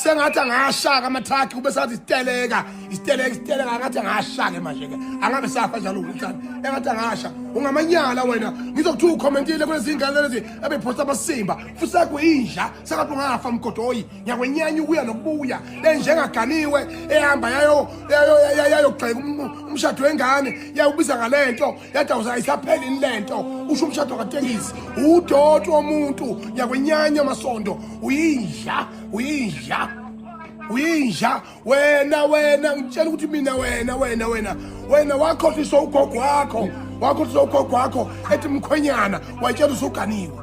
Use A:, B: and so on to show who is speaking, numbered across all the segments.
A: Sengathi angashaka amathrakhi, kube sathi isiteleka, isiteleka, isiteleka, angathi angashake manje ke, angabe safa njalo uthani, engathi angasha. Ungamanyala wena, ngizokuthiwa ukhomentile kulezi ngane lezi ebephosta amasimba, futhi sekuyinja, sengathi ungafa mgodoyi. Ngiyakwenyanya ukuya nokubuya lenjengaganiwe ehamba yayo yayogxeka umshado wengane, yawubiza ngalento, yathi ayisapheli lento, usho umshado katekisi. Udoti womuntu, ngiyakwenyanya Masondo, uyinja, uyinja, uyinja wena. Wena ngitshela ukuthi mina, wena, wena, wena, wena wakhohliswa ugogo wakho, wakhohliswa ugogo wakho ethi mkhwenyana, wayitshela usuganiwe,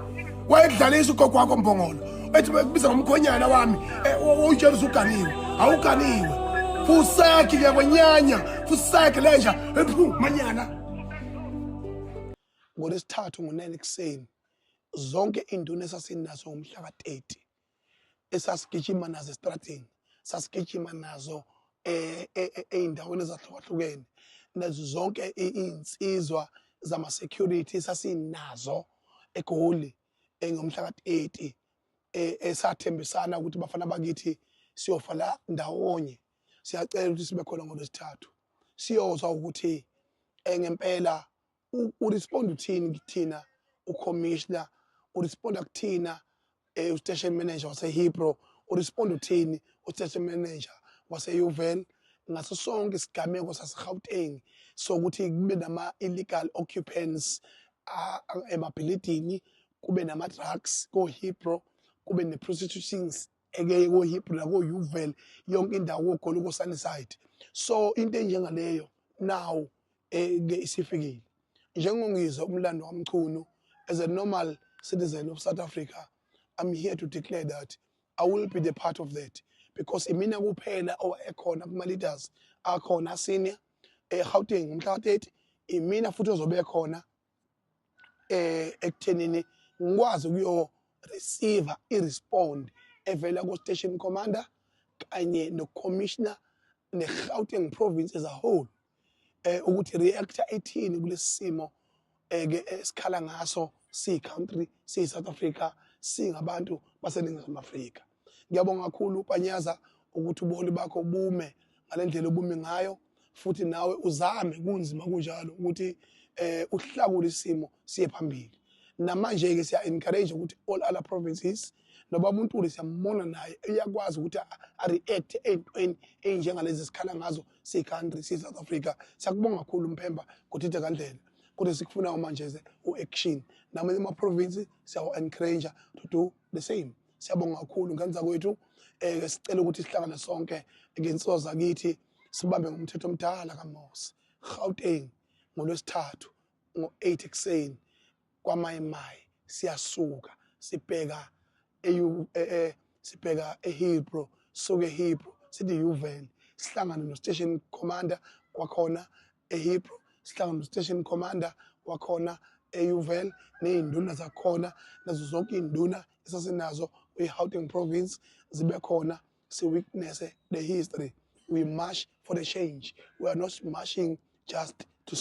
A: wayekudlalisa ugogo wakho mbongolo, ethi bekubiza ngomkhwenyana wami, uyitshela usuganiwe, awuganiwe. Fuseki, ngiyakwenyanya, fuseki lenja ephu manyana.
B: NgoLwesithathu ngo-9 ekuseni, zonke iy'nduna esasinazo ngomhla ka-30, esasigijima nazo esitradini, sasigijima nazo ey'ndaweni ezahlukahlukene, nazo zonke iy'nsizwa zama-security sasinazo eGoli ngomhla ka-30, esathembisana ukuthi bafana bakithi siyofala ndawonye, siyacela ukuthi sibe khona ngoLwesithathu, siyozwa ukuthi ngempela urespond uthini kuthina ucommissioner, uresponda kuthina ustation manager waseHillbrow, urespond uthini ustation manager wase-Yeoville ngaso sonke isigameko saseGauteng sokuthi kube nama-illegal occupants emabhilidini, kube nama-drugs ko-Hillbrow, kube ne-prostitutions eke ko-Hillbrow nako-Yeoville, yonke indawo koGoli, ko-Sunnyside. So into enjengaleyo now ke isifikile. Njengongizwa umlando waMchunu, as a normal citizen of South Africa, I'm here to declare that I will be the part of that, because imina kuphela owayekhona kuma-leaders akhona senior eGauteng ngomhla ka-30, imina futhi ozobe khona ekuthenini ngikwazi ukuyo receive i-respond evela ku-station commander kanye no-commissioner ne-Gauteng province as a whole, ukuthi reactor ethini kulesi simo ke esikhala ngaso siyi country, siyi South Africa, singabantu baseNingizimu Afrika. Ngiyabonga kakhulu Panyaza ukuthi ubuholi bakho bume ngalendlela obume ngayo, futhi nawe uzame kunzima kunjalo ukuthi uhlakule isimo siye phambili. Namanje ke siya encourage ukuthi all other provinces, noba umuntu siyambona naye uyakwazi ukuthi a react ey'ntweni ey'njengalezi sikhala ngazo siyi-country, siyi-South Africa. Siyakubonga kakhulu Mphemba kuthithe kandlela, kodwa sikufunayo manje ze u-action. Namanye ama-province siyawa-encourage to do the same. Siyabonga kakhulu ngenza kwethu. Sicela ukuthi sihlangane sonke ngensizwa zakithi, sibambe ngomthetho omdala kaMose. Gauteng ngoLwesithathu ngo-8 ekuseni kwaMayimayi, siyasuka sibheka sibheka eHillbrow, suke eHillbrow sithi Yeoville, sihlangane no-station commander wakhona eHillbrow, sihlangane no-station commander wakhona eYeoville, ney'nduna zakhona, nazo zonke iy'nduna esasinazo kwi-Gauteng province zibe khona, si-witness the history. We march for the change, we are not marching just to.